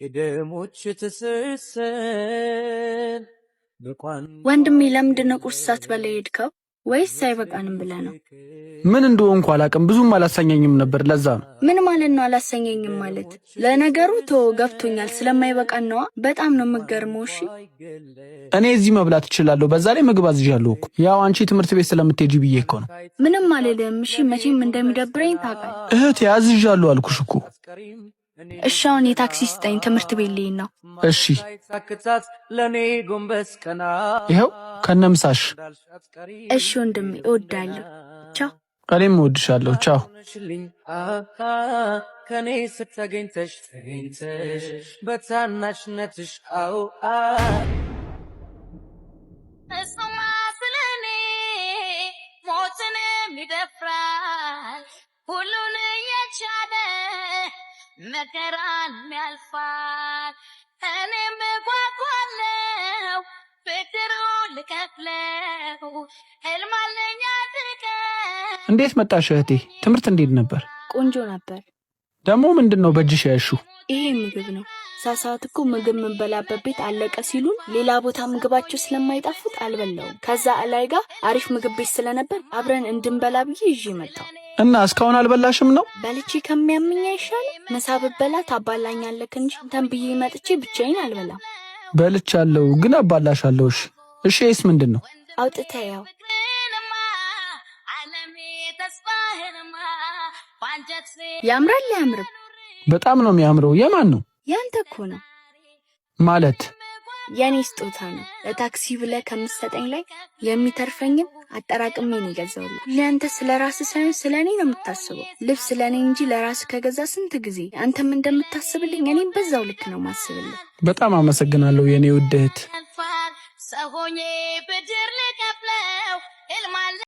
የደሞች ትስስር። ወንድሜ፣ ለምንድን ነው ቁርስ ሳትበላ የሄድከው? ወይስ አይበቃንም ብለህ ነው? ምን እንደሆንኩ አላውቅም። ብዙም አላሰኘኝም ነበር። ለዛ ነው። ምን ማለት ነው አላሰኘኝም ማለት? ለነገሩ ቶ ገብቶኛል። ስለማይበቃን ነዋ። በጣም ነው የምገርመው። እሺ። እኔ እዚህ መብላት እችላለሁ። በዛ ላይ ምግብ አዝዣለሁ እኮ። ያው አንቺ ትምህርት ቤት ስለምትሄጂ ብዬ እኮ ነው። ምንም አልልህም። እሺ፣ መቼም እንደሚደብረኝ ታውቃለህ። እህቴ፣ አዝዣለሁ አልኩሽ እኮ። እሺ፣ አሁን የታክሲ ስጠኝ፣ ትምህርት ቤት ልሄድ ነው። እሺ፣ ይኸው ከነምሳሽ። እሺ ወንድሜ፣ እወድሃለሁ። ቻው። እኔም እወድሻለሁ። ቻው። ከኔ ስተገኝተሽ ተገኝተሽ በታናሽነትሽ አው። እሱማ ስለኔ ሞትንም ይደፍራል፣ ሁሉን እየቻለ መከራን ያልፋል። እኔም እጓጓለሁ ብድሩን ልከፍለው፣ ህልም አለኝ አድርገን። እንዴት መጣሽ እህቴ? ትምህርት እንዴት ነበር? ቆንጆ ነበር። ደግሞ ምንድን ነው በእጅሽ ያልሽው? ይሄ ምግብ ነው። ሳሳት እኮ ምግብ የምንበላበት ቤት አለቀ ሲሉን ሌላ ቦታ ምግባቸው ስለማይጣፍጥ አልበላውም። ከዛ እላይ ጋር አሪፍ ምግብ ቤት ስለነበር አብረን እንድንበላ ብዬ ይዤ መጣሁ። እና እስካሁን አልበላሽም ነው? በልቼ ከሚያምኝ አይሻልም? ምሳ ብበላ ታባላኛለክ እንጂ እንተን ብዬ መጥቼ ብቻዬን አልበላም። በልቻለሁ፣ ግን አባላሻለሁ። እሺ እሺ። ይስ ምንድን ነው? አውጥተህ ያው። ፍቅርንማ ዓለሜ ተስፋህንማ ባንጀት ያምራል አያምርም? በጣም ነው የሚያምረው። የማን ነው? ያንተ እኮ ነው። ማለት? የኔ ስጦታ ነው። ለታክሲ ብለህ ከምትሰጠኝ ላይ የሚተርፈኝን አጠራቅሜ ነው የገዛሁልህ። ለአንተ ስለ ራስህ ሳይሆን ስለ እኔ ነው የምታስበው። ልብስ ለእኔ እንጂ ለራስህ ከገዛ ስንት ጊዜ። አንተም እንደምታስብልኝ እኔም በዛው ልክ ነው ማስብልህ። በጣም አመሰግናለሁ የኔ ውድ እህት። ያልፋል ሰው ሆኜ።